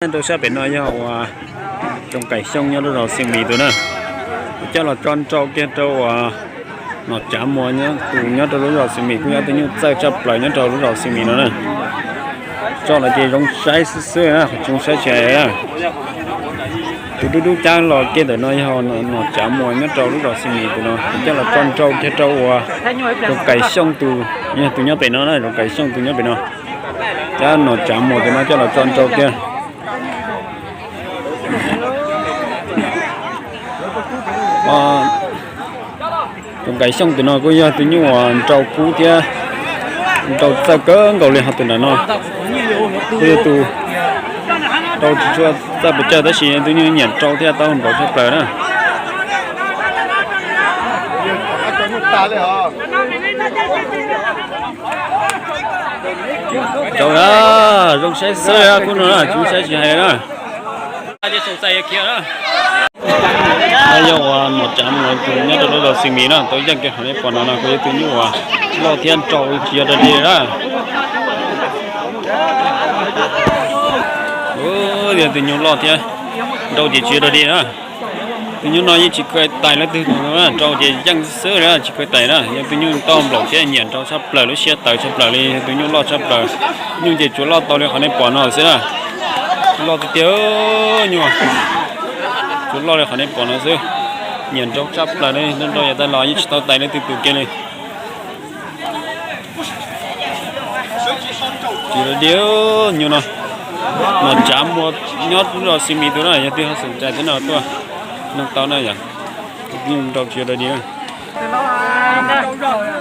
Rau sab pem no yog uas Tsoom Kaim Xyooj nyob lub zos Xees Mis tus na. Kuv coj los tso nrau kiag rau uas Nom Tsav Muas tus nyob rau lub zos Xees Mis, kuj yog tus nyuj txawj tshaj plaws nyob rau lub zos Xees Mis no na. Tso los ces zoo saib xwb xwb na, qhov tsis zoo saib tsis hais na. Tus dub dub cab los kiag ntawm no yog Nom Tsav Muas nyob rau lub zos Xees Mis tus no, kuv coj los tso nrau kiag rau uas Tsoom Kaim Xyooj tus, yog tus nyob pem no na, Tsoom Kaim Xyooj tus nyob pem no. Cab Nom Tsav Muas tus no coj los tso nrau kiag. Tsoom Kaim Xyooj tus no kuj yog tus nyuj uas nrau kub thiab nrau txawj kawg nkaus li. Ho tus ntawm no kuj yog tus nrau tsis tshua txawj pes tsawg tab sis tus nyuj nyiam nrau thiab tau npaum tshaj plaws na. Rau na, zoo saib xwb, kuj no na, tsis saib tsis hais na. Yog uas Nom Tsav Muas tus nyob rau lub zos Xees Mis no, tau yeej kiag qhov nej pom no no, kuj yog tus nyuj uas loj thiab nrau tsis yog dog dig na. Yog tus nyuj loj thiab nrau ces tsis yog dog dig na. Tus nyuj no yeej tsis kawg tais leej twg tus na, nrau ces yeej xwb na, tsis kawg tais na. Yog tus nyuj tau nplaum thiab nyiam nrau tshaj plaws, lub siab tawv tshaj plaws li, yog tus nyuj loj tshaj plaws. Nyuj ces tsuas loj tau li qhov nej pom no xwb na. Loj tiag tiag nyuj, tsuas loj li qhov nej pom no xwb. Nyiam nrau tshaj plaws li, nrau nrau yav tas los yeej tsis tau tais leej twg tus kiag li. Tsis yog dog dig nyuj no. Nom Tsav Muas nyob lub zos Xees Mis tus na, yog twg ho xom cai thiab no tuaj noog tau na yom. Nyuj nrau tsis yog dog dig na.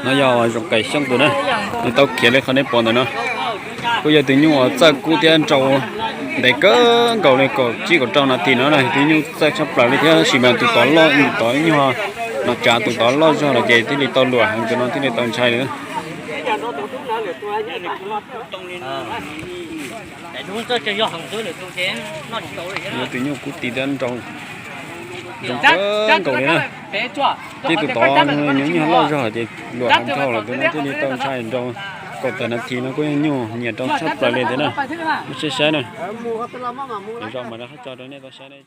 No yog Tsoom Kaim Xyooj tus na, nws tau khiav li qhov nej pom ntawm no. Kuj yog tus nyuj uas txawj kub thiab nrau ntev kawg nkaus li kaum tsib kaum rau nas this no na, tus nyuj txawj tshaj plaws li thiab tab sis mas tus tod loj, tus tod nyuj Nom Tsav tus tod loj zog los ces thiaj li tau luam heev, tus no thiaj li tau ntshai li. Yog tus nyuj kub ti thiab nrau zoo kawg nkaus li na. Ces tus tod nws nyuj loj zog ces luam heev dhau lawm, tus no thiaj li tau ntshai nrau kaum tawm nas this no, kuj yog nyuj nyiam nrau tshaj plaws li thiab na. Muab saib saib na. Zoo mas rov qab tso rau nej tau saib na.